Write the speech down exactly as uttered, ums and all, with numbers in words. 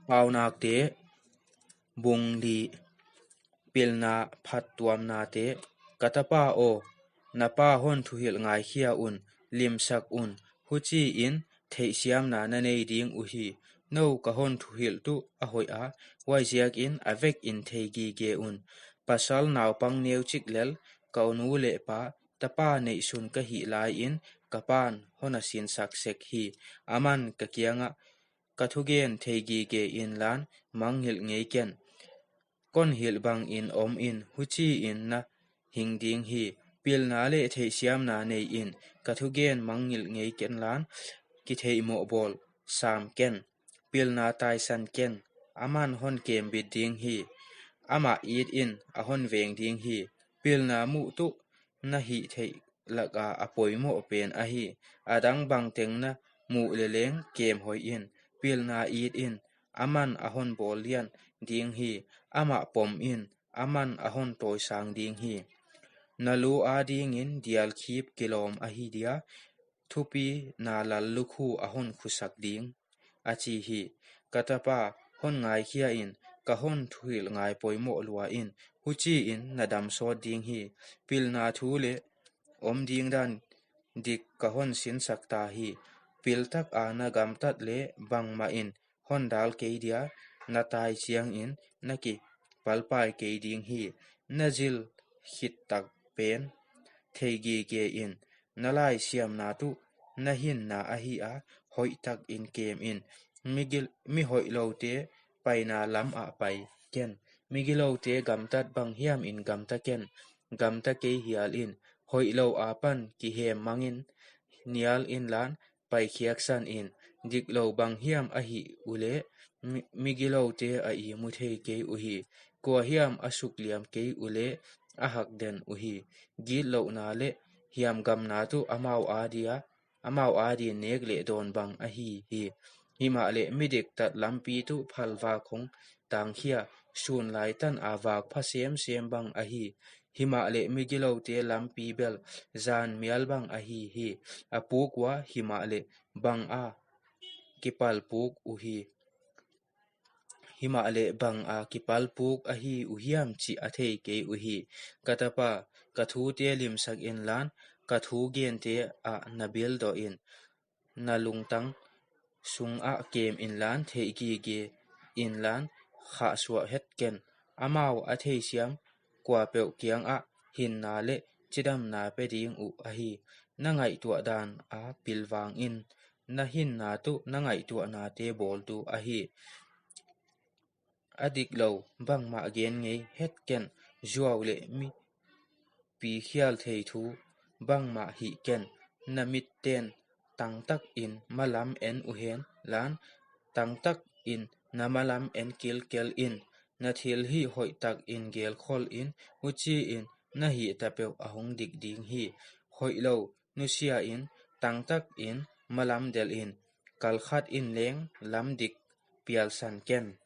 Paunakte, bung li. Pilna phattuamnate. Ka tapa aw, na pa hon thuhilh ngaikhia un, limsak un, huchiin theihsiamna na nei ding uhi. Nou ka hon thuhilh tuh a hoih a, huaiziakin a vekin thei gige un. Pasal naupang neuchik lel, ka u nu leh pa, tapa neihsun ka hih laiin, ka pan hon a sinsak sek hi. Aman ka kiangah, ka thugen thei gige inlan, mangngilh ngei ken. Kon hilh bangin om in, huchiin na hing ding hi. Pilna leh theihsiamna neiin, ka thugen mangngilh ngei kenlan, kitheihmoh bawl sam ken. Pilna taisan ken, aman hon kembit ding hi. Amah itin a hon veng ding hi. Pilna muh tuh na hih theih laka a poimoh pen ahi. A dang bangteng na muh leleng kem hoihin. Pilna itin, aman a hon bawl lian ding hi. Amah pomin, aman a hon tawisang ding hi. Na lu adingin dialkhip kilawm ahi dia, thupina lal lukhu a hon khusak ding, a chi hi. Ka tapa, hon ngaikhiain, ka hon thuhilh ngai poimoh luain, huchiin na dam sawt ding hi. Pilna thu leh om ding dan dik ka hon sinsak ta hi. Piltaka na gamtat leh bangmahin hon dal kei dia, na tai chiangin na kipalpai kei ding hi. Na zil khit tak pen thei gige in, na laisiamna tuh na hinna ahi a, hoihtakin kemin. Mi gil-, mi hoihloute paina lamah pai ken. Mi giloute gamtat bang hiamin gamta ken. Gamta kei hialin, hoihlou apan kihem mangin, nial inlan, paikhiak sanin. Diklou bang hiam ahih uleh, mi, mi giloute a ihmu thei kei uhi. Kua hiam a sukliam kei uleh, a hakden uhi. Gitlouhna leh hiamgamna tuh amau adia, amau adin nek leh dawn bang ahi hi. Himahleh mi diktat lampi tuh phalvak hong tangkhia, sun lai tana vak pha semsem bang ahi. Himahleh mi giloute lampi bel zan mial bang ahi hi. A puk ua, himahleh banga kipal puk uhi. Himahleh banga kipal puk ahi uhiam chih a thei kei uhi. Ka tapa, ka thute limsak inlan, ka thu gente ah na bildoh in. Na lungtang sungah kem inlan, theih gige inlan, khahsuah het ken. Amau a theisiam kuapeuh kiangah hinna leh chidamna pe ding uh ahi. Na ngaihtuah dana pilvangin, na hinna tuh na ngaihtuahnate bawltu ahi. A diklou bangmah gen ngei het ken, zuau leh mi pikhial thei thu bangmah hih ken. Na mitten tangtakin malam en uhen lan, tangtakin na malam en kilkel in. Na thilhih hoihtakin gelkhol in, huchiin na hihta peuh a hong dik ding hi. Hoihlou nusiain, tangtakin malam delhin, kalkhat in leng lam dik pialsan ken.